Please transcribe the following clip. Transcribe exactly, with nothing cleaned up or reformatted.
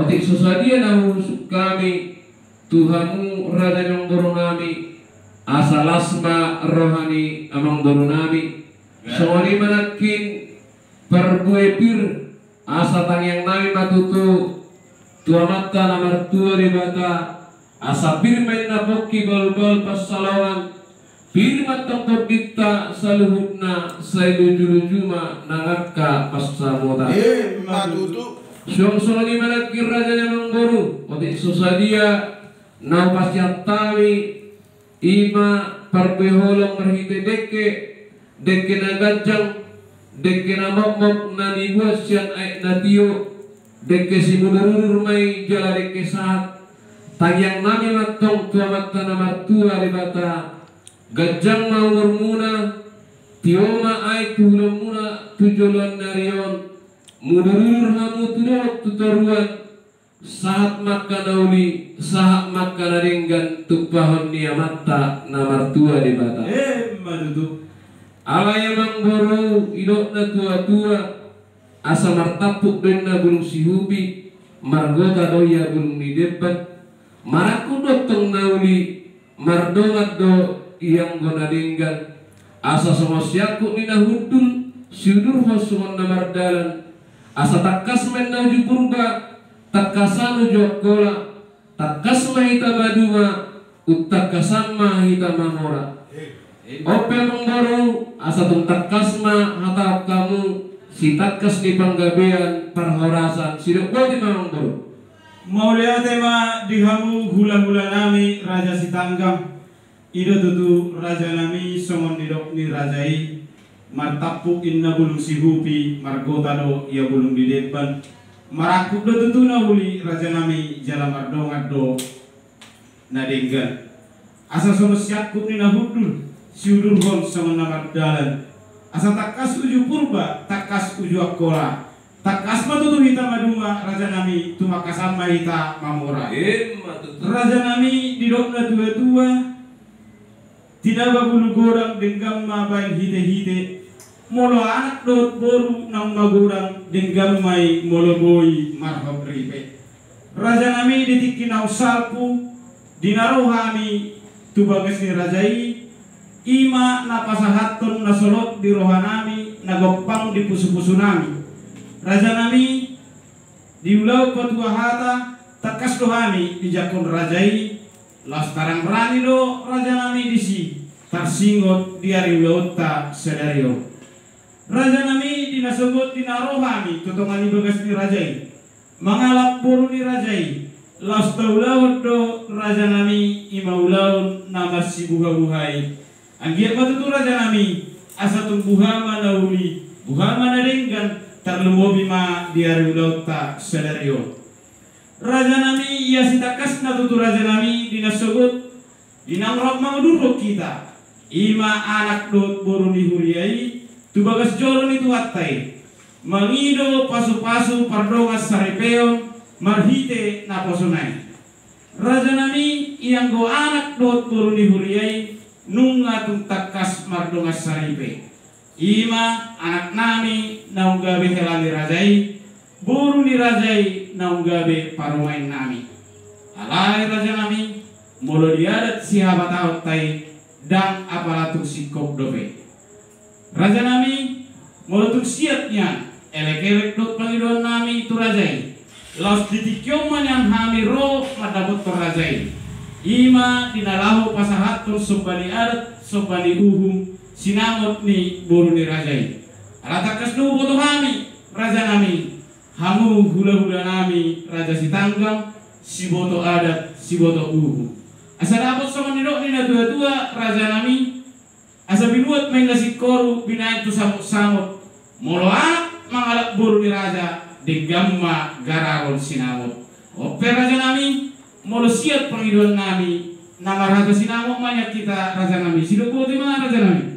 Otik so sadia na huhusuk hami tu hamu raja ni amangboru nami, asa las ma roha ni amangboru nami. Songon i ma nangkin parbue pir, asa tangiang nami ma tutu tu Amanta na martua Debata, asa pir ma inna pongki balbal pansalongan, pir ma tongtong dita saluhutna, sai luju-luju ma nang angka pansamotan. Ima tutu. Suang songon i ma nangkin raja ni amangboru, otik so sadia na hupasiat hami, ima parbue holong marhite dengke, dengke na ganjang, dengke na mokmok na nibuat sian aek na tio, dengke simudur-udur ma i jala dengke sahat. Tangiang nami ma antong tu Amanta na martua Debata, ganjang ma umurmuna, tio ma aek tu ulaonmuna tu joloan ni ari on, mudur-udur hamu tu dolok tu toruan, sahat ma angka na uli, sahat ma angka na denggan, tumpahon ni Amanta na martua Debata. Ima tutu. Alai amangboru, didok na tua-tua, asa martampuk do inna bulung sihupi, margota do ia bulung ni demban. Marangkup do antong na uli, mardongan do ia anggo na denggan. Asa songon siangkup ni na hundul, siudurhon songon na mardalan. Asa tangkas ma inna uju Purba, tangkasan uju Angkola, tangkas ma hita maduma, umtangkasan ma hita mamora. On pe amangboru, asa tung tangkas ma hatahon hamu, sitangkas ni panggabean parhorasan, sidok boti ma amangboru. Mauliate ma di hamu hula-hula nami Raja Sitanggang. I do tutu raja nami songon nidok ni raja i, martampuk inna bulung sihupi, margota do ia bulung ni demban, marangkup do tutu na uli raja nami jala mardongan do na denggan. Asa songon siangkup ni na hundul, siudurhon songon na mardalan. Asa tangkas uju Purba, tangkas uju Angkola, tangkas ma tutu hita maduma raja nami, tumangkasan ma hita mamora. Ima tutu. Raja nami, didok na tua-tua, tinaba bulu godang denggan ma baen hite-hite, molo anak dohot boru naung magodang denggan ma i molo boi marhot ripe. Raja nami, di tingki naung salpu, di na ro hami tu bagas ni raja i, ima na pasahathon na solot di roha nami, na gompang di pusu-pusu nami. Raja nami, di ulaon patua hata, tangkas do hami dijangkon raja i, laos tarang-rangi do raja nami disi, tarsingot di ari ulaonta sadari on. Raja nami, di na sogot di na ro hami tu tonga ni bagas ni raja i, mangalap boru ni raja i, laos taulahon do raja nami ima ulaon na marsibuha-buha i. Anggiat ma tutu raja nami, asa tung buha ma na uli, buha ma na denggan, tarlumobi ma di ari ulaonta sadari on. Raja nami, ia sitangkasna tutu raja nami, di na sogot, di naung rap mangudurhon hita, ima anak dohot boru ni huria i, tu bagas joro ni Tuhanta i, mangido pasu-pasu pardongan saripeon marhite naposona i. Raja nami, ianggo anak dohot boru ni huria i, nunga tung tangkas mardongan saripe. Ima anak nami naung gabe hela ni raja i, boru ni raja i naung gabe parumaen nami. Alai raja nami, molo di adat sihabatahonta i, ndang apala tung singkop dope. Raja nami, molo tung siat nian elek-elek dohot pangidoan nami tu raja i, laos di tingki on ma nian hami ro mandapothon raja i, ima di na laho pasahathon somba ni adat, somba ni uhum, sinamot ni boru ni raja i. Ala tangkas do huboto hami, raja nami, hamu hula-hula nami Raja Sitanggang, siboto adat, siboto uhum. Asa dapot songon nidok ni na tua-tua, raja nami, asa binuat ma inna singkoru binaen tu samot-samot, molo anak mangalap boru ni raja, denggan ma gararon sinamot. On pe raja nami, molo siat pangidoan nami, na marhata sinamot ma nian hita raja nami, sidok boti ma raja nami.